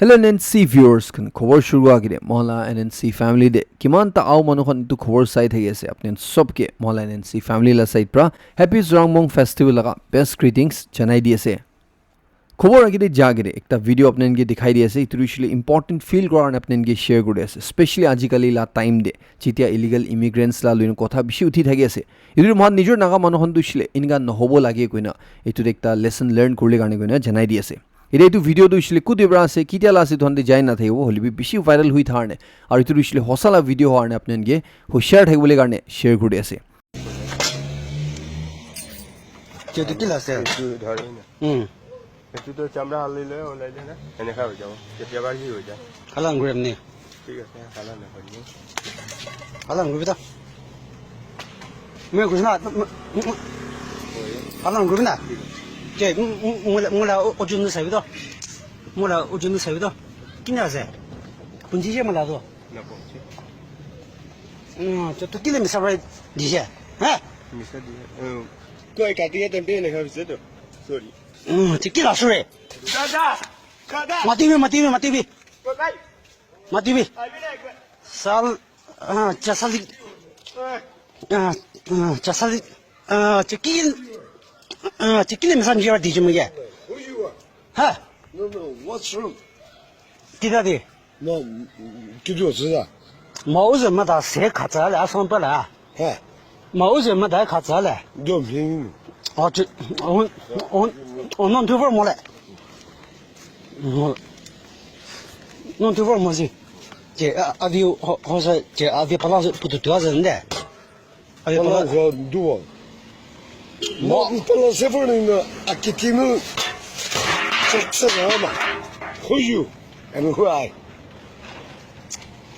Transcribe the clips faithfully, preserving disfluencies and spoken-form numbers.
Hello N N C viewers khan, khobor shuru agede moila N N C family de kiman ta au manu khan itu khobor sai thaki ase, apni khan sob ke moila N N C family la side pra Happy Zurangmung Festival laga best greetings janai di ase. Khobor agede jagede ekta video apni khan ke dikhai di ase, itu hoishe le important feel kora karne apni khan ke share kuri ase, especially ajikali la time de jitia illegal immigrants la luin kotha bishi uthi thaki ase. Itu mohan nijor Naga manu khan tu hoishe le inga nohobo lage koina itu de ekta lesson learn kurle karne koina janai di ase. Ede itu video tu hoishe le kudi pra ase, kitia la ase, tuhan de jai na thakibo, hoile bi bishi viral hui thar ne. Aru itu hoishe le hosa la video hoar ne apni khan ke hushar thakibole karne share kuri ase. Chetu kila ase? Etu dhori na. Hmm. Etu to chamra halile olai de na. Eneka hoi jabo. Ketiaba hi hoi jai. Hala ngurem ne. Thik ase, hala na kori. Hala ngurbi ta. Moi kuchna. Hala ngurbi na. Che, mula mula ujun sabi to. Mula ujun sabi to. Kina ase? Punji je mala to. Na punji. Hmm, to kile misa bai di je. Ha? Misa di. Koi kati ya tempe ne kha bise to. Sorry. Hmm, to kila sure. Dada. Dada. Mati bi, mati bi, mati bi. Mati bi. Sal, ah, chasali. Ah, ah, chasali. Ah, chicken. Ah, chicken ni misan jiwa di jumuya. Who you are? Ha? No, no, what's wrong? Tida di. No, kidu sida. Mau ze mada se khatsa le ason pala. Ha. Mau ze mada khatsa le. Dom hin. Oh, on on on non tu vor mole. Non tu vor mozi. Che, a, avi ho, ho sa, che, avi pala putu tu azen de. Avi pala pala zo duo. Mo pala se for ni na akitinu. Choksa na ma. Who you? And who I?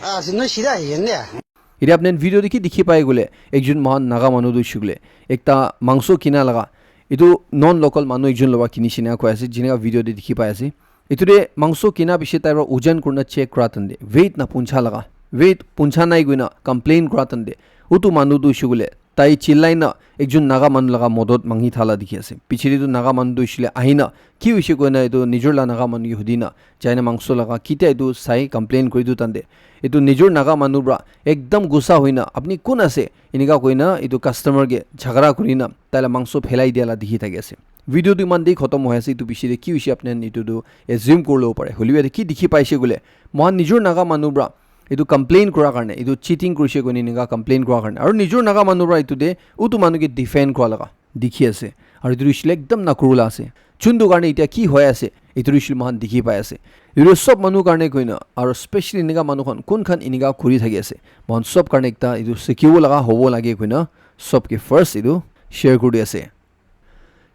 Ah, sino shida yende. Ede apni video de ki dikhi pai gule, ekjon mohan Naga manu tu shugule, ekta mangso kina laga, itu non local manu ekjon loba kini shina koi ase, jineka video de dikhi pai ase. Itu de mangso kina bishi tai pra ojan kurna check kura tande, weight na puncha laga, weight puncha nai guina complain kura tande, utu manu tu shugule, tai chillai na ekjon Naga manu laga modot mangi thala dikhi ase. Pichiri tu Naga manu tu shile ahina, ki hoishe koina itu nijor la Naga manu ke hudina, jaina mangso laga kitia itu sai complain kuri tu tande. Itu nijor Naga manu pra ekdam gussa hoina, "Apni kun ase?" Enika koina itu customer ke jhagara kurina taila mangso phelai dia la dikhi thaki ase. Video tu iman de khotom hoi ase, itu bishi de ki hoishe apni khan itu tu assume kurilo pare. Hoilebi yate ki dikhi paishe koile, mohan nijor Naga manu pra itu complain kura karne, itu cheating kurishe koine enika complain kura karne, aru nijor Naga manu pra itu de utu manu ke defend kura laga dikhi ase. Aru etu hoishe le ekdam nakurula ase. Chuntu karne etia ki hoi ase, etu hoishe le moikhan dikhi pai ase. Etu sob manu karne koina, aru specially enika manu khan kun khan enika kuri thaki ase, moikhan sob karne ekta etu sikhibo laga hobo lage koina sob ke first etu share kuri ase.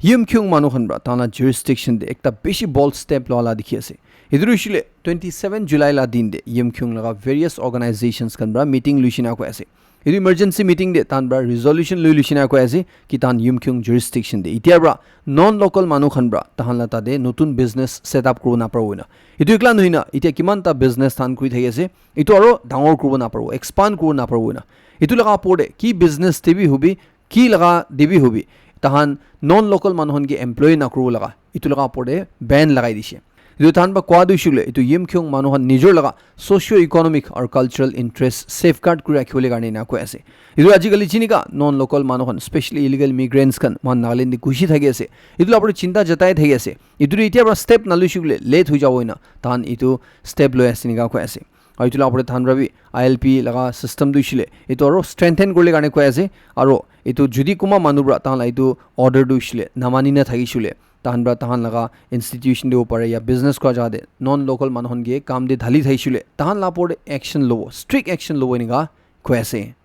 Yimkhiung manu khan pra tahan la jurisdiction te ekta bishi bold step loa la dikhi ase. Etu hoishe le twenty seven July la din te Yimkhiung laga various organizations khan pra meeting luishina koi ase. Etu emergency meeting te tahan pra resolution lui luishina koi ase ki tahan Yimkhiung jurisdiction te etia pra non local manu khan pra tahan la tate notun business set up kuribo naparibo koina. Etu ekla nohoi na etia kiman ta business tahan kuri thaki ase, etu aro dangor kuribo naparibo, expand kuribo naparibo koina. Etu laga opor te ki business te bi hobi, ki laga te bi hobi, tahan non local manu khan ke employ nakuribo laga, etu laga opor te ban lagai dishe. Etu tahan pra koa tu hoishe koile, etu Yimkhiung manu khan nijor laga socio economic aru cultural interest safeguard kuri rakhibole karne ena koi ase. Etu ajikali jinika non local manu khan, specially illegal migrants khan, moikhan Nagaland te ghushi thaki ase. Etu la opor te chinta jatai thaki ase. Etu tu etia pra step naluishe koile late hoi jabo ena, tahan etu step loi ase enika koi ase. Aru etu la opor te tahan pra bi I L P laga system tu hoishe le, etu aro strengthen kuribole karne koi ase. Aro etu jodi kunba manu pra tahan la etu order tu hoishe le namani na thakishe le, tahan pra tahan laga institution te hobo pare ya business kura jaga te non local manu khan ke kam te dhali thaishe le, tahan la opor te action lobo, strict action lobo enika koi ase.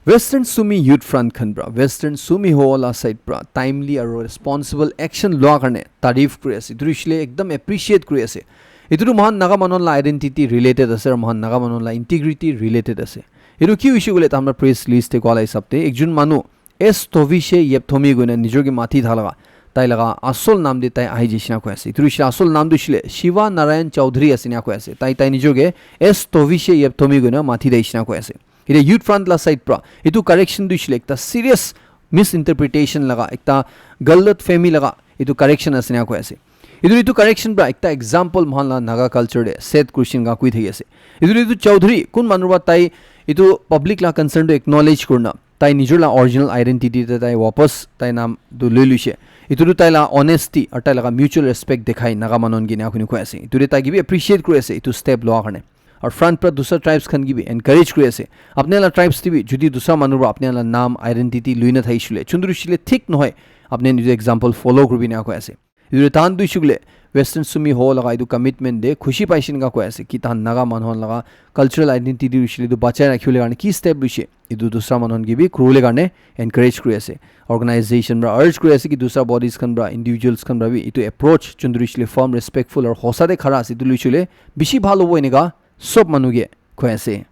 Western Sumi Youth Front khan pra, Western Sumi hobo la side pra timely aro responsible action loa karne tarif kuri ase. Etu hoishe le ekdam appreciate kuri ase. Etu tu moikhan Naga manu la identity related ase aro moikhan Naga manu la integrity related ase. Etu ki hoishe koile, tahan pra press release te koa la hisab te ekjon manu S Tovishe Yepthomi koina nijor ke mati thaka laga, tai laga asol naam te tai ahi jaishe na koi ase. Etu hoishe asol naam tu hoishe le Shiva Narayan Chaudhary ase na koi ase. Tai, tai nijor ke S Tovishe Yepthomi koina mati daishe na koi ase. Etia Youth Front la side pra etu correction tu hoishe le ekta serious misinterpretation laga, ekta galat fahmi laga etu correction ase na koi ase. Etu etu correction pra ekta example mohan la Naga culture de set question ka kui thaki ase. Etu etu Chaudhary kun manu pra tai etu public la concern to acknowledge kurna tai nijor la original identity te tai wapas tai nam tu lui luise. Etu tu tai la honesty aru tai laga mutual respect dekhai Naga manon ke ena kuni koi ase. Etu de tai ke bi appreciate kuri ase etu step loa karne. Aru front pra dusra tribes khan ke bi encourage kuri ase. Apne la tribes te bi jodi dusra manu pra apne la nam identity lui na thai shule chundru shile thik nohoi. Apne nijor example follow kuri bi na koi ase. Etu tahan tu shukle Western Sumi ho laga etu commitment de khushi paishe naka koi ase ki tahan Naga manu laga cultural identity tu shile tu bachai rakhiwole karne ki step luise. Etu dusra manu ke bi kurule karne encourage kuri ase. Organization pra urge kuri ase ki dusra bodies khan pra individuals khan pra bi etu approach chundru shile firm, respectful aru hosa de khara ase etu luisule bishi bhal hobo eneka sob manu ke koi ase.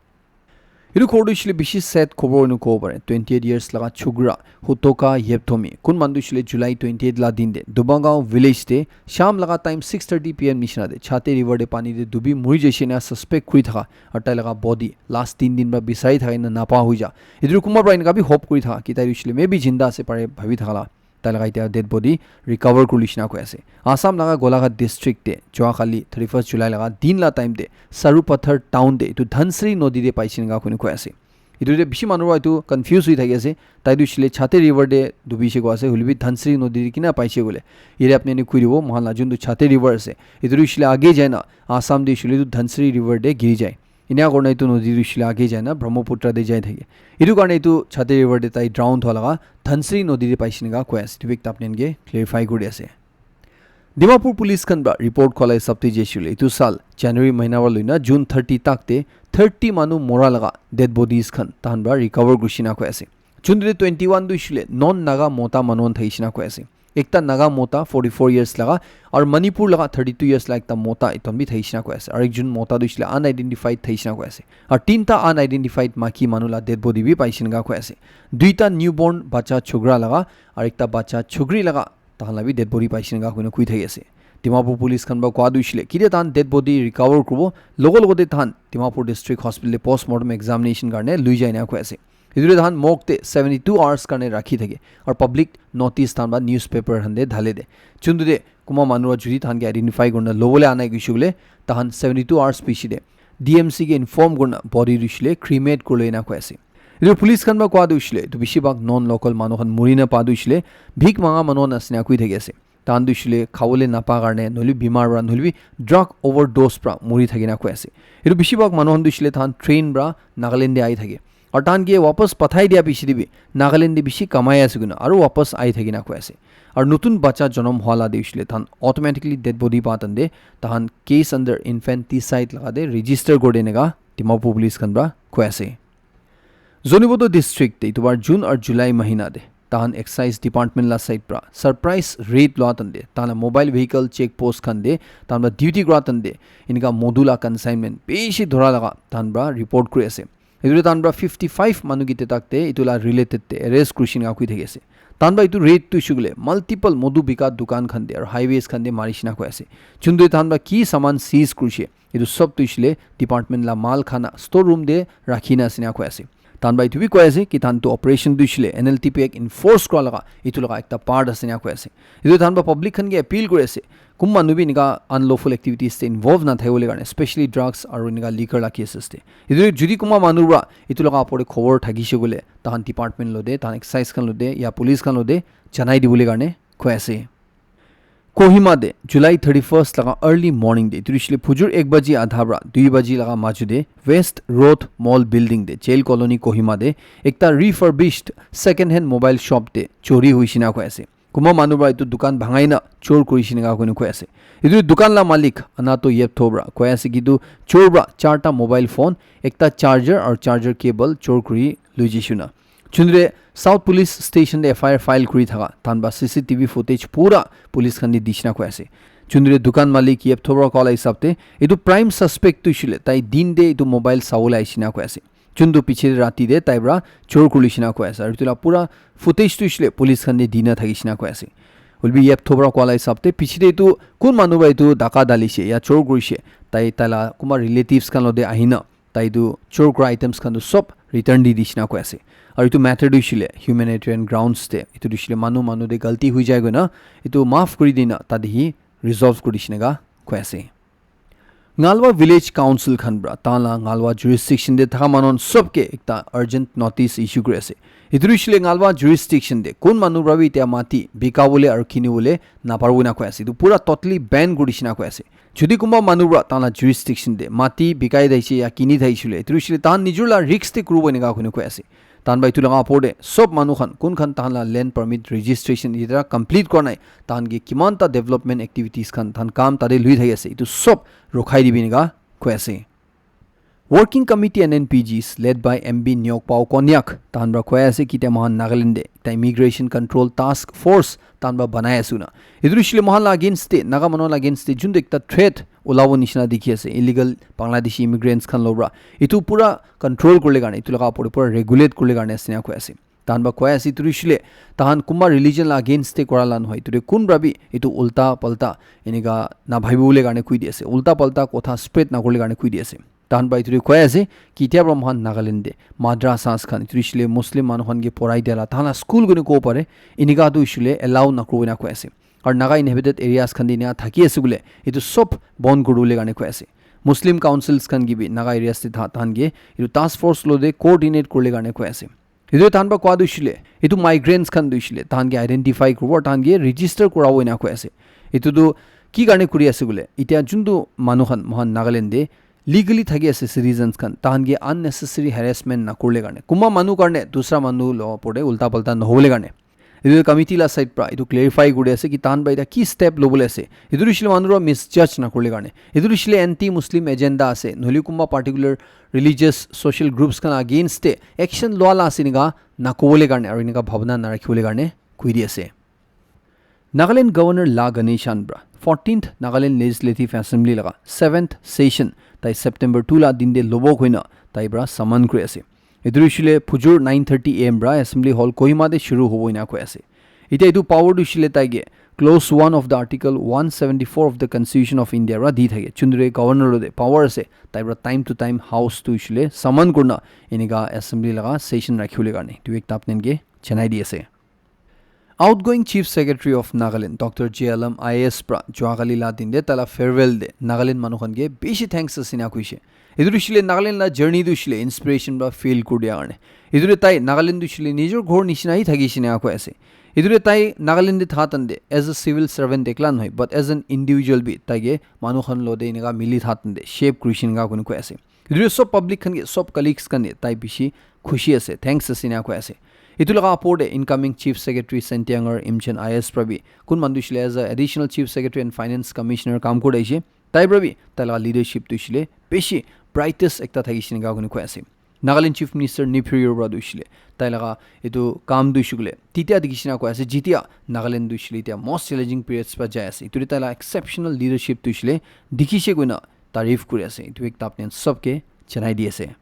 Etu khor tu shile bishi sad khobor enu kobo pare. Twenty eight years laga chukra Hutoka Yepthomi kun manu shile July twenty eight la din de Dubangao village de sham laga time six thirty p m nishina de Chate River de pani de dubi muri jaise na suspect kuri thaka aru tai laga body last tin din pra bisari thaka ena napa hoi ja. Etu kumba pra eneka bi hope kuri thaka ki tai shile maybe jinda ase pare bhabi thaka la. Tai laga etia dead body recover kuri lishina koi ase. Assam laga Golaghat district te Joa Kali thirty first July laga din la time te Sarupathar town te etu Dhansiri nodi te paishe naka kuni koi ase. Etu te bishi manu pra etu confuse hoi thaki ase. Tai tu shile Chate River te dubi she koi ase. Hoile bi Dhansiri nodi te kina paishe kole. Yate apni ne koi dibo mohan la jun tu Chate River ase. Etu tu shile age jai na Assam te shile tu Dhansiri River te giri jai. Enia karne etu nodi tu shile age jai na Brahmaputra te jai thake. Etu karne etu Chate River te tai drown thwa laga Dhansiri nodi te paishe naka koi ase. Etu bi ekta apni ke clarify kuri ase. Dimapur police khan pra report kola hisab te jaishile etu sal January mahina pra loina June thirty tak te thirty manu mora laga dead bodies khan tahan pra recover kurishina koi ase. Chundre twenty one tu shile non Naga mota manu khan thaishina koi ase. Ekta Naga mota forty four years laga aru Manipur laga thirty two years laga ekta mota eton bi thaishina koi ase. Aru ekjon mota tu shile unidentified thaishina koi ase. Aru tinta unidentified maki manu la dead body bi paishina koi ase. Duita newborn bacha chukra laga aru ekta bacha chukri laga tahan la bi dead body paishe naka koina kui thaki ase. Dimapur police khan pra koa tu hoishile kitia tahan dead body recover kuribo logo logo te tahan Dimapur district hospital te postmortem examination karne lui jai na koi ase. Etu te tahan morgue te seventy two hours karne rakhi thake aru public notice tahan pra newspaper khan te dhale de chundu te kuma manu pra jodi tahan ke identify kurna lobole anai kuishe kole tahan seventy two hours piche te D M C ke inform kurna body tu hoishile cremate kurle na koi ase. Etu police khan pra koa tu hoishile etu bishi bhag non local manu khan muri na pa tu hoishile bhik manga manu khan ase na koi thaki ase. Tahan tu hoishile khawole napa karne nohole bimar pra nohole bi drug overdose pra muri thaki na koi ase. Etu bishi bhag manu khan tu hoishile tahan train pra Nagaland te ahi thake. Aru tahan ke wapas pathai dia piche te bi Nagaland te bishi kamai ase koina aru wapas ahi thaki na koi ase. Aru notun bacha jonom hwa la te hoishile tahan automatically dead body pa tande tahan case under infanticide laga te register kuri de neka Dimapur police khan pra koi ase. Zoniboto district te etu bar June aru July mahina te tahan excise department la side pra surprise raid lua tande tahan la mobile vehicle check post khan te tahan pra duty kura tande enika modu la consignment bishi dhura laga tahan pra report kuri ase. Etu tahan pra fifty five manu kite tak te etu la related te arrest kurishi neka koi thaki ase. Tahan pra etu raid tu hoishe koile multiple modu bika dukan khan te aru highways khan te marishi na koi ase. Chundu tahan pra ki saman seize kurishe etu sob tu hoishile department la mal khan store room te rakhi na ase na koi ase. Tahan pra etu bi koi ase ki tahan tu operation tu hoishile N L T P Act enforce kura laga etu laga ekta part ase na koi ase. Etu tahan pra public khan ke appeal kuri ase kum manu bi enika unlawful activities te involve na thai bole karne especially drugs aru enika liquor la cases te. Etu jodi kuma manu pra etu laga opor te khobor thakishe koile tahan department lo te tahan excise khan lo te ya police khan lo te janai dibole karne koi ase. Kohima de July thirty first laga early morning de etu hoishile phujur ek baji adha pra dui baji laga maju de West Road Mall Building de Jail Colony Kohima de ekta refurbished second hand mobile shop de chori hoishi na koi ase. Kuma manu pra etu dukan bhangai na chor kurishi na koi na koi ase. Etu dukan la malik Anato Yeptho pra koi ase ki etu chor pra charta mobile phone, ekta charger aru charger cable chor kuri lui jaishe na. Chundre South Police Station te F I R file kuri thaka tahan pra C C T V footage pura police khan te dishi na koi ase. Chundre dukan malik Yeptho pra koa la hisab te etu prime suspect tu hoishile tai din te etu mobile sawole ahishi na koi ase. Chundu piche te rati te tai pra chor kuri lishi na koi ase. Aru etu la pura footage tu hoishile police khan te di na thakishi na koi ase. Hoilebi Yeptho pra koa la hisab te piche te etu kun manu pra etu dhaka dalishe ya chor kurishe tai tai la kunba relatives khan lo te ahi na tai etu chor kura items khan tu sob return di dishi na koi ase. Aru etu matter tu hoishile humanitarian grounds te etu tu hoishile manu manu te galti hoi jai koi na etu maaf kuri di na tate hi resolve kuri dishina ka koi ase. Ngalwa Village Council khan pra tahan la Ngalwa jurisdiction te thaka manu khan sob ke ekta urgent notice issue kuri ase. Etu hoishe le Ngalwa jurisdiction te kun manu pra bi etia mati bika bole aru kini bole naparibo na koi ase. Etu pura totally ban kuri dishina koi ase. Jodi kunba manu pra tahan la jurisdiction te mati bikai thaishe ya kini thaishe le, etu hoishe le tahan nijor la risk te kuribo enika koi koi ase. Tahan pra etu laga opor te sob manu khan kun khan tahan la land permit registration etya complete kora nai, tahan ke kiman ta development activities khan tahan kam tate lui thaki ase, etu sob rokhai dibi enika koi ase. Working Committee N N P Gs led by M B Nyokpao Konyak tahan pra koi ase ki mohan Nagaland te ekta immigration control task force tahan pra banai ase na. Etu hoishe le mohan la against te, Naga manu la against te juntu ekta threat ulabo nishina dikhi ase, illegal Bangladeshi immigrants khan lo pra. Etu pura control kurle karne, etu laga opor te pura regulate kurle karne ase na koi ase. Tahan pra koi ase etu hoishe le tahan kunba religion la against te kora la nohoi. Etu te kun pra bi etu ulta palta enika na bhabi bole karne koi di ase. Ulta palta kotha spread na kurle karne koi di ase. Tahan pra etu te koi ase ki etia pra mohan Nagaland te madrasas khan, etu hoishe le Muslim manu khan ke porai dia la tahan la school koi ne kobo pare, enika tu hoishe le allow na kuribo na koi ase. Aru Naga inhabited areas khan te enika thaki ase koile etu sob bon kuri bole karne koi ase. Muslim councils khan ke bi Naga areas te tha-, tahan ke etu task force lo te coordinate kurle karne koi ase. Etu tahan pra koi tu hoishe le, etu migrants khan tu hoishe le tahan ke identify kuribo, tahan ke register kurabo enika koi ase. Etu tu ki karne kuri ase koile, etia juntu manu khan mohan Nagaland te legally thaki ase citizens khan, tahan ke unnecessary harassment na kurle karne, kunba manu karne dusra manu lo opor te ulta palta nohobole karne. Etu committee la side pra etu clarify kuri ase ki tahan pra eta ki step lobole ase. Etu hoishe le manu pra misjudge na kurle karne. Etu hoishe le anti Muslim agenda ase, nohole kunba particular religious social groups khan against te action lua la ase enika na kobole karne aru enika bhabna na rakhibole karne koi di ase. Nagaland Governor La Ganesan pra fourteenth Nagaland Legislative Assembly laga seventh session tai September two la din te lobo koina tai pra summon kuri ase. Etu hoishe le phujur nine thirty A M pra Assembly Hall Kohima te shuru hobo enika koi ase. Etia etu power tu hoishe le tai ke clause one of the article one seventy-four of the Constitution of India pra di thake. Juntu te governor lo te power ase, tai pra time to time house tu hoishe le summon kurina enika assembly laga session rakhibole karne. Etu ekta apni khan ke janai di ase. Outgoing Chief Secretary of Nagaland, Doctor J L M I A S pra juakali la din te taila farewell te Nagaland manu khan ke bishi thanks ase enika koishe. Etu tu hoishe le Nagaland la journey tu hoishe le inspiration pra feel kuri dia karne. Etu tu tai Nagaland tu hoishe le nijor ghor nishina hi thakishe enika koi ase. Etu tu tai Nagaland te tha tan te as a civil servant ekla nohoi, but as an individual bi tai ke manu khan lo te enika mili tha tan te shape kurishe enika koi koi ase. Etu tu sob public khan ke, sob colleagues khan ke tai bishi khushi ase, thanks ase enika koi ase. Etu laga opor te incoming Chief Secretary Sentianger Imchen I A S pra bi kun manu tu hoishe le as a Additional Chief Secretary and Finance Commissioner kam kuri ahishe. Tai pra bi tai laga leadership tu hoishe le bishi brightest ekta thakishe enika koi koi ase. Nagaland Chief Minister Neiphiu Rio pra tu hoishe le tai laga etu kam tu hoishe koile tetia dikhishe enika koi ase, jetia Nagaland tu hoishe le etia most challenging periods pra jai ase. Etu te tai laga exceptional leadership tu hoishe le dikhishe koina tarif kuri ase. Etu ekta apni khan sob ke janai di ase.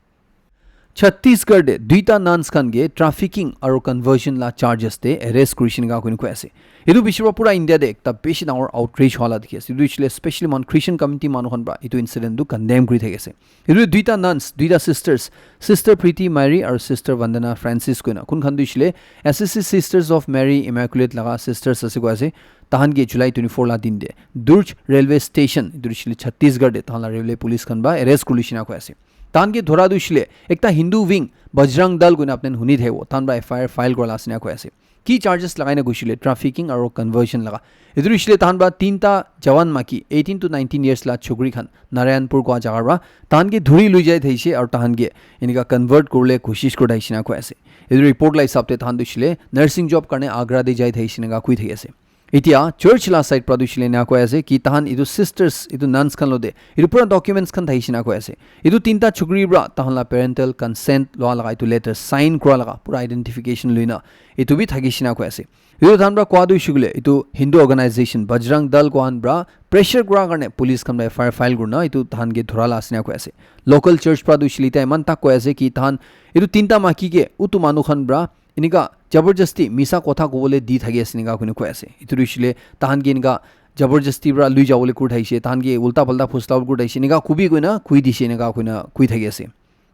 Chhattisgarh te duita nuns khan ke trafficking aru conversion la charges te arrest kurishe enika koi koi ase. Etu bishi pra pura India te ekta bishi dangor outrage howa la dikhi ase. Etu hoishe le specially moikhan Christian community manu khan pra etu incident tu condemn kuri thaki ase. Etu duita nuns, duita sisters, Sister Preeti Mary aru Sister Vandana Francis koina kun khan tu hoishe le Assisi Sisters of Mary Immaculate laga sisters ase koi ase. Tahan ke July twenty-four la din te Durg railway station, etu hoishe le Chhattisgarh te tahan la railway police khan pra arrest kuri lishe enika koi ase. Tahan ke dhora tu hoishe le ekta Hindu wing Bajrang Dal koina apni khan huni thakibo, tahan pra F I R file kura la ase enika koi ase. Ki charges lagai na koishe le trafficking aru conversion laga. Etu hoishe le tahan pra tinta jawan maki eighteen to nineteen years la chokri khan Narayanpur koi jaga pra tahan ke dhuri loi jai thaishe aru tahan ke enika convert kuribole koshish kuri thaishe enika koi ase. Etu report la hisab te tahan tu hoishe le nursing job karne Agra te jai thaishe enika koi thaki ase. Etia church la side pra tu hoishe le enika koi ase ki tahan etu sisters, etu nuns khan lo te etu pura documents khan thakishi enika koi ase. Etu tinta chukri pra tahan la parental consent lua laga etu letter sign kura laga pura identification luina etu bi thakishi enika koi ase. Etu tahan pra koi tu hoishe koile etu Hindu organization Bajrang Dal kohan pra pressure kura karne police khan pra F I R file kurina etu tahan ke dhura la ase enika koi ase. Local church pra tu hoishe le etia eman tak koi ase ki tahan etu tinta maki ke utu manu khan pra enika jabardasti misa kotha kobole di thaki ase enika koina koi ase. Etu tu hoishe le tahan ke enika jabardasti pra lui jabole kuri thakishe, tahan ke ulta palta phusla kuri thakishe, enika kobi koina koi dishe enika koina koi thaki ase.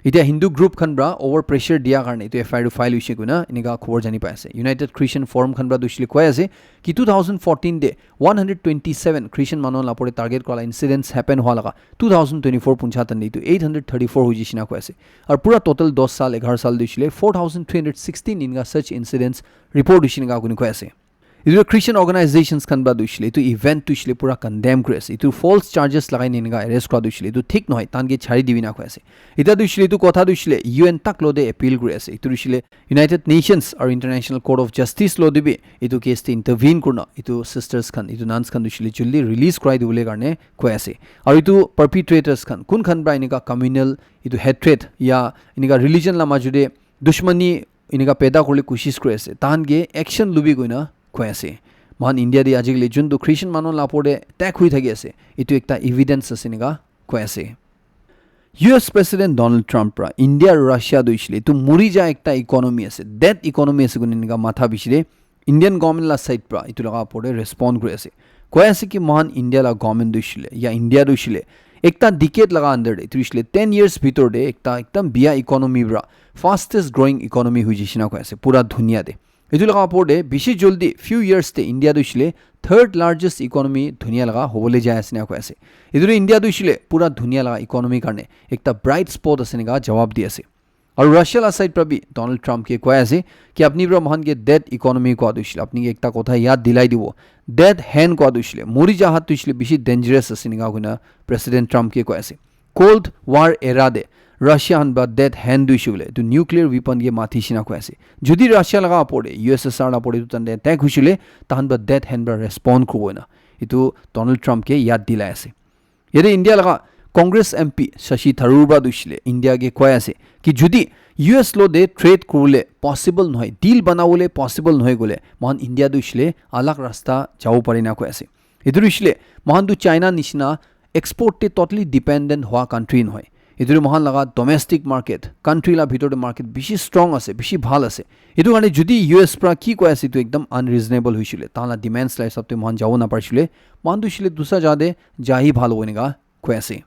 Itya Hindu group khan pra over pressure dia karne itu F I R tu file hoise koina enika khobor jani pai ase. United Christian Forum khan pra tu hoisile koi ase ki two thousand fourteen te one hundred twenty-seven Christian manu la pore target kora la incidents happen hua laga two thousand twenty-four puncha tan itu eight hundred thirty-four hoise shina koi ase. Aru pura total ten saal, eghar saal tu hoisile four thousand three hundred sixteen enika such incidents report hoise enika koi ase. Itu Christian organizations khan pra tu hoisile itu event tu hoisile pura condemn kuri ase. Itu false charges lagai ne enika arrest kora tu hoisile itu thik nohoi, tan ke chari dibi na koi ase. Itya tu hoisile itu kotha tu hoisile U N tak lo te appeal kuri ase. Itu hoisile United Nations aru International Court of Justice lo te bi itu case te intervene kurna itu sisters khan, itu nuns khan tu hoisile jaldi release korai dibole karne koi ase. Aru itu perpetrators khan, kun khan pra enika communal itu hatred ya enika religion la maju te dushmani enika peda kurle kushish kuri ase, tahan ke action lubi koina koi ase. Mohan India te ajikali juntu Christian manu la opor te attack hui thaki ase, itu ekta evidence ase enika koi ase. U S President Donald Trump pra India aru Russia tu hoisile itu muri ja ekta economy ase, dead economy ase koina enika matha bishi de Indian government la side pra itu laga opor te respond kuri ase. Koi ase ki mohan India la government tu hoisile ya India tu hoisile ekta decade laga under te itu hoisile ten years bhitor te ekta ekdam biya economy pra fastest growing economy hui jai shina koi ase pura dunia te. Itu laga opor te bishi jaldi few years te India tu hoisile third largest economy dunia laga hobole jai ase na koi ase. Itu tu India tu hoisile pura dunia laga economy karne ekta bright spot ase enika jawab di ase. Aru Russia la side pra bi Donald Trump ke koi ase ki apni pra mohan ke dead economy koi tu hoisile apni ke ekta kotha yad dilai dibo, dead hand koi tu hoisile muri ja hat tu hoisile bishi dangerous ase enika koina President Trump ke koi ase. Cold War era te Russia han pra dead hand tu hoisile itu nuclear weapon ke mathi shina koi ase. Jodi Russia laga opor te U S S R la opor te itu tan te attack hoisile tahan pra dead hand pra respond kuribo na itu Donald Trump ke yad dilai ase. Yate India laga Congress M P Shashi Tharoor pra tu hoisile India ke koi ase ki jodi U S lo te trade kurule possible nohoi, deal banabole possible nohoi gole mohan India tu hoisile alag rasta jabo pare na koi ase. Itu hoisile mohan tu China nishina export te totally dependent hua country nohoi. Itu mohan laga domestic market, country la bhitor te market bishi strong ase, bishi bhal ase. Itu karne jodi U S pra ki koi ase itu ekdam unreasonable hoisile, tahan la demands la hisab te mohan jabo na parisile, mohan tu hoisile dusra jaga te ja hi bhal hobo enika koi ase.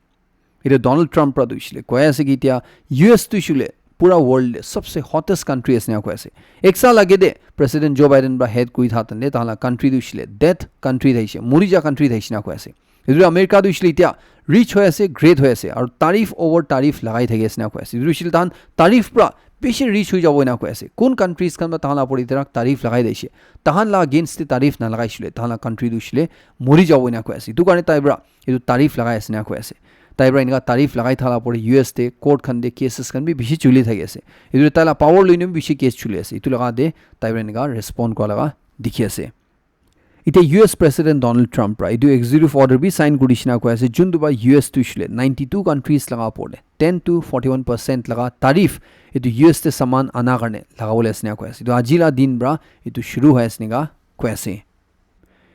Itu Donald Trump pra tu hoisile koi ase ki itya U S tu hoisile pura world te sabse hottest country ase na koi ase. Ek saal age te President Joe Biden pra head kuri tha tan te tahan la country tu hoisile dead country thaise, muri ja country thaise na koi ase. Itu America tu hoisile itya rich hoi ase, great hoi ase, aru tariff over tariff lagai thaki ase na koi ase. Itu hoisile tahan tariff pra bishi rich hoi jabo na koi ase. Kun countries khan pra tahan la opor te tariff lagai dise, tahan la against te tariff na lagai shile tahan la country tu hoisile muri jabo na koi ase. Itu karne tai pra itu tariff lagai ase na koi ase. Tai pra enika tariff lagai thala opor te U S te court khan te cases khan bi bishi chuli thaki ase. Itu tai la power loi ne bi bishi case chuli ase. Itu laga te tai pra enika respond kora laga dikhi ase. Itya U S President Donald Trump pra itu executive order bi sign kuri shina koi ase, juntu pra U S tu hoisile ninety two countries laga opor te ten to forty one percent laga tariff itu U S te saman ana karne lagabole ase na koi ase. Itu aji la din pra itu shuru hoi ase enika koi ase.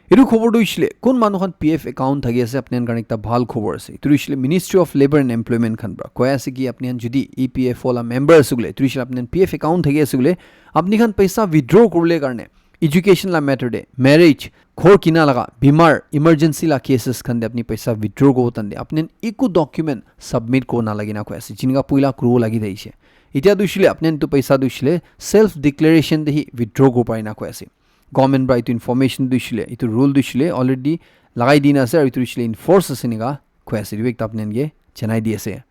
Itu khobor tu hoisile kun manu khan P F account thaki ase apni khan karne ekta bhal khobor ase. Itu hoisile Ministry of Labour and Employment khan pra koi ase ki apni khan jodi E P F O la member ase koile, itu hoisile apni khan P F account thaki ase koile, apni khan paisa withdraw kuribole karne education la matter te, marriage, ghor kina laga, bimar, emergency la cases khan te apni paisa withdraw kuribo tan te apni khan eku document submit kuribo nalage na koi ase, jinika puila kuribo lagi thakise. Itya tu hoisile apni khan etu paisa tu hoisile self declaration te hi withdraw kuribo pare na koi ase. Government pra etu information tu hoisile, etu rule tu hoisile already lagai dina ase, aru etu hoisile enforce ase enika koi ase, etu bi ekta apni khan ke janai di ase.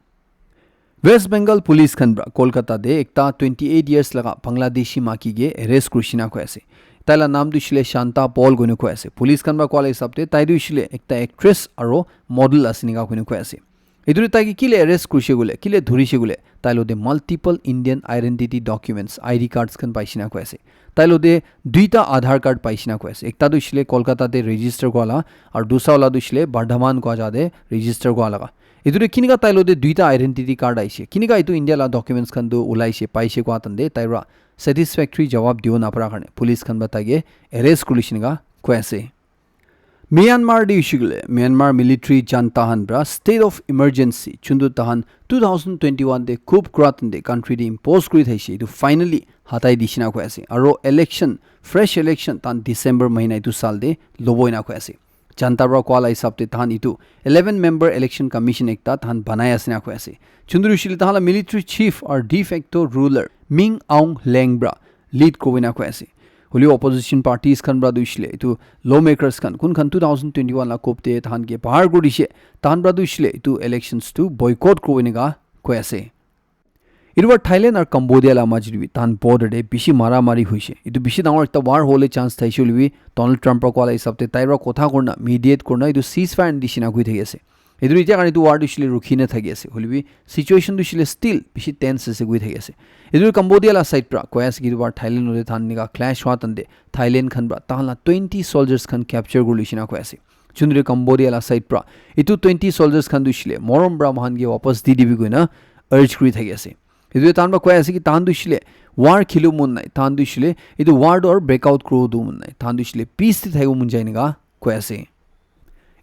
West Bengal police khan pra Kolkata te ekta twenty eight years laga Bangladeshi maki ke arrest kurishina koi ase. Tai la naam tu hoisile Shanta Paul koina koi ase. Police khan pra koa la hisab te tai tu hoisile ekta actress aro model ase enika koina koi ase. Etu tu tai ke kile arrest kurishe koile, kile dhurishe koile, tai lo te multiple Indian identity documents, I D cards khan paishe na koi ase. Tai lo te duita Aadhaar card paishe na koi ase. Ekta tu hoishe le Kolkata te register kura la, aru dusra wala tu hoishe le Bardhaman kua jaga te register kura laga. Etu te kinika tai lo te duita identity card aishe? Kinika etu India la documents khan tu ulaishe, paishe kua tan te tai pra satisfactory jawab dibo napara karne police khan pra tai ke arrest kurishe neka koi ase. Myanmar te hoishe koile, Myanmar military junta khan pra state of emergency, juntu tahan two thousand twenty-one te coup kura tante country te impose kuri thaishe, etu finally hatai dishe na koi ase. Aro election, fresh election tahan December mahina etu saal te lobo ena koi ase. Janta pra koa la hisab te tahan etu eleven member election commission ekta tahan banai ase na koi ase. Chunduri shili tahan la military chief or de facto ruler Min Aung Hlaing pra lead kori na koi ase. Hoilebi opposition parties khan pra tu hoishile etu lawmakers khan kun khan two thousand twenty-one la coup te tahan ke bahar kori dishe, tahan pra tu hoishile etu elections tu boycott kori na koi ase. Etu pra Thailand aru Cambodia la majot te bi tahan border te bishi mara mari hoise. Etu bishi dangor ekta war hole chance thaise hoilebi Donald Trump pra koa la hisab te tai pra kotha kurina mediate kurina etu ceasefire nishina koi thaki ase. Etu etiya karne etu war tu hoishile rukhi na thaki ase. Hoilebi situation tu hoishile still bishi tense ase koi thaki ase. Etu Cambodia la side pra koi ase ki etu war Thailand lote tahan enika clash hua tante Thailand khan pra tahan la twenty soldiers khan capture kuri lishina koi ase. Chunduri Cambodia la side pra etu twenty soldiers khan tu hoishile morom pra mohan ke wapas di dibi koina urge kuri thaki ase. Etu tahan pra koi ase ki tahan tu hoishile war khelibo mon nai, tahan tu hoishile etu war tu aru break out kuribo tu mon nai, tahan tu hoishile peace te thakibo mon jai enika koi ase.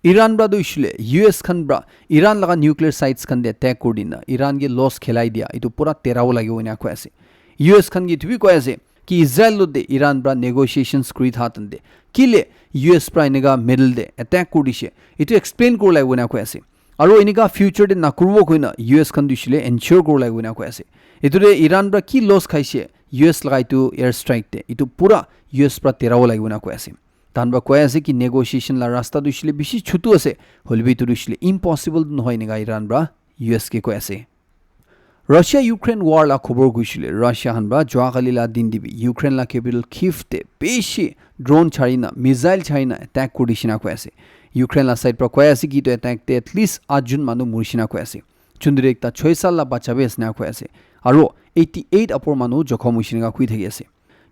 Iran pra tu hoishile U S khan pra Iran laga nuclear sites khan te attack kuri dina Iran ke loss khelai dia etu pura terabo lagibo ena koi ase. U S khan ke etu bi koi ase ki Israel lote Iran pra negotiations kuri tha tante kile U S pra enika middle te attack kuri dishe etu explain kuri lagibo ena koi ase. Aru enika future te nakuribo koina U S khan tu hoishile ensure kuri lagibo ena koi ase. Etu te Iran pra ki loss khaise U S laga etu air strike te etu pura U S pra terabo lagibo ena koi ase. Tahan pra koi ase ki negotiation la rasta tu hoishile bishi chutu ase, hoilebi etu tu hoishile impossible tu nohoi enika Iran pra U S ke koi ase. Russia Ukraine war la khobor koishile Russia khan pra jua kali la din te bi Ukraine la capital Kyiv te bishi drone chari na missile chari na attack kuri dishina koi ase. Ukraine la side pra koi ase ki etu attack te at least at jon manu mori shina koi ase. Chunduri ekta choi sal la bacha bi ase na koi ase. Aru eighty eight apor manu jokhom hoishe enika koi thaki ase.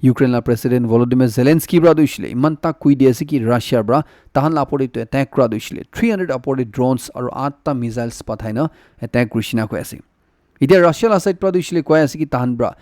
Ukraine la President Volodymyr Zelensky pra tu hoishile iman tak koi di ase ki Russia pra tahan la apor te etu attack kura tu hoishile three hundred apor te drones aru atta missiles pathai na attack kuri shina koi ase. Etiya Russia la side pra tu hoishile koi ase ki tahan pra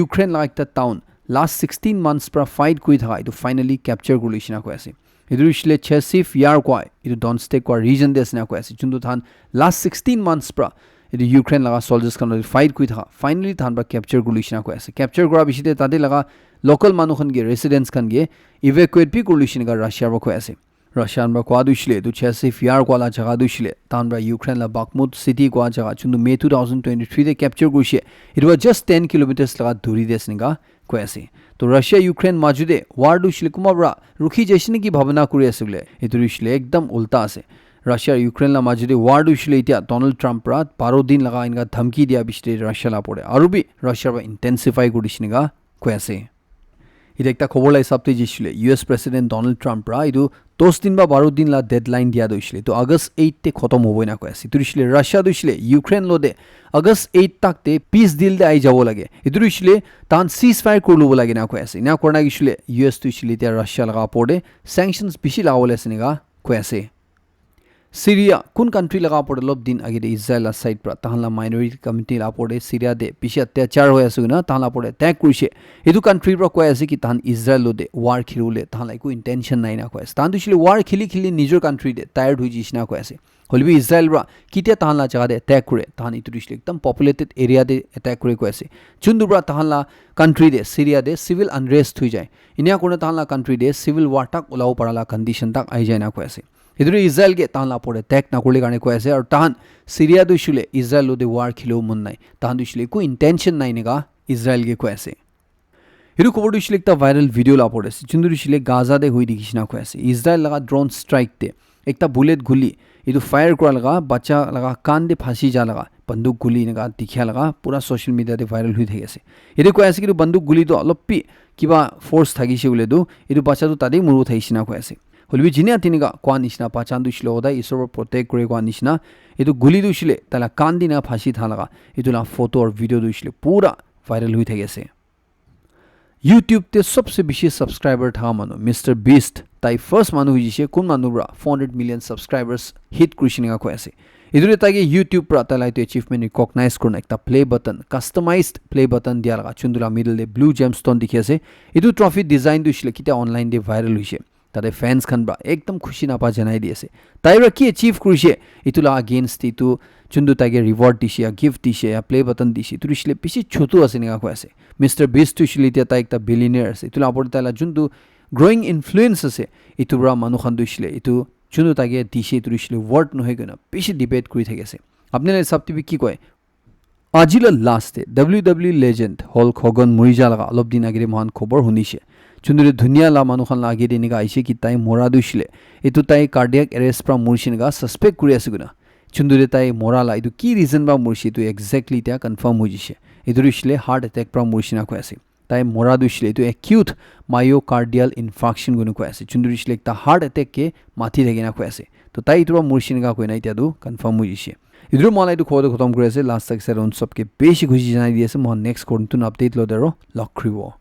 Ukraine la ekta town last sixteen months pra fight kuri thaka etu finally capture kuri lishina koi ase. Etu hoishile Chasiv Yar koi etu Donetsk koi region te ase na koi ase. Juntu tahan last sixteen months pra etu Ukraine laga soldiers khan loi fight kuri thaka finally tahan pra capture kuri lishina koi ase. Capture kura bishi te tate laga local manu khan ke residents khan ke evacuate bi kuri lishina ka Russia pra koi ase. Russia khan pra koi tu hoishile etu Chasiv Yar koi la jaga tu hoishile tahan pra Ukraine la Bakhmut city koi jaga juntu May two thousand twenty-three te capture kurishe. Etu pra just ten kilometers laga duri te ase enika koi ase. To Russia Ukraine majot te war tu hoishile kunba pra rukhi jaise niki bhabana kuri ase bole. Etu tu hoishile ekdam ulta ase. Russia Ukraine la majot te war tu hoishile etiya Donald Trump pra baro din laga enika dhamki dia bishi te Russia la pore. Aru bi Russia pra intensify kuri dise enika koi ase. Etiya ekta khobor la hisab te jai shile U S President Donald Trump pra etu dos din ba baro din la deadline dia tu hoishile etu August eight te khotom hobo ena koi ase. Etu hoishile Russia tu hoishile Ukraine lote August eight tak te peace deal te ahi jabo lage. Etu hoishile tahan ceasefire kuri lobo lage na koi ase. Ena kurina hoishile U S tu hoishile etiya Russia laga opor te sanctions bishi lagabole ase enika koi ase. Syria kun country laga opor te olop din age te Israel la side pra tahan la minority community la opor te Syria te bishi atyachar hoi ase koina tahan la opor te attack kurishe. Etu country pra koi ase ki tahan Israel lote war khilibole tahan la eku intention nai na koi ase. Tahan tu hoishile war khili khili nijor country te tired hoi jaise na koi ase. Hoilebi Israel pra ketia tahan la jaga te attack kure, tahan etu tu hoishile ekdam populated area te attack kure koi ase. Juntu pra tahan la country te Syria te civil unrest hoi jai. Enia kurina tahan la country te civil war tak ulabo para la condition tak ahi jai na koi ase. Etu tu Israel ke tahan la opor te attack nakuribole karne koi ase, aru tahan Syria tu hoishile Israel lote war khilibo mon nai, tahan tu hoishile eku intention nai enika Israel ke koi ase. Etu khobor tu hoishile ekta viral video la opor te ase, juntu tu hoishile Gaza te hoi dikhi shina koi ase. Israel laga drone strike te ekta bullet guli etu fire kura laga bacha laga kan te phasi ja laga banduk guli enika dikhia laga pura social media te viral hoi thaki ase. Yate koi ase ki etu banduk guli tu olop bi kiba force thakishe koile tu etu bacha tu tate muribo thakishe na koi ase. Hoilebi jinia tinika koa nishina, bachan tu hoishile hodai Isor para protect kure koa nishina. Etu guli tu hoishile taila kan te na phasi tha laga etu la photo aru video tu hoishile pura viral hoi thaki ase. YouTube te sobse bishi subscriber tha manu Mister Beast, tai first manu hoi jishe kun manu para four hundred million subscribers hit kurishe neka koi ase. Etu te tai ke YouTube para tai la etu achievement recognize kurina ekta play button, customized play button dia laga chundu la middle te blue gemstone dikhi ase. Etu trophy design tu hoishile kitia online te viral hoishe. Tate fans khan para ekdam khushi napa janai di ase. Tai para ki achieve kurishe, etu la against te etu chundu tai ke reward dishe ya gift dishe ya play button dishe, etu hoishile bishi chotu ase neka koi ase. Mister Beast tu hoishile etia tai ekta billionaire ase. Etu la upor te tai la chundu growing influence ase, etu para manu khan tu hoishile etu Chuntu taike dishe etu hoishe le worth nohoi koina bishi debate kuri thaki ase. Apni la hisab te bi ki koi? Aji la last te W W E legend Hulk Hogan muri ja laga olop din agete moikhan khobor hunishe. Chuntu te dunia la manu khan la agete enika aishe ki tai mora tu hoishe le etu tai cardiac arrest pra murishe enika suspect kuri ase koina. Chuntu te tai mora la etu ki reason pra murishe etu exactly tia confirm hoi jishe. Etu tu hoishe le heart attack pra murishe na koi ase. Tai mora tu hoishe le etu acute myocardial infarction koina koi ase. Chuntu tu hoishe le ekta heart attack ke mati thaki na koi ase. To tai etu pra murishe enika koina etia tu confirm hoi jishe. Etu pra moi la etu khobor tu khotom kuri ase. Last tak side on sob ke bishi khushi janai di ase. Moi next khobor notun update lo daro log khribo.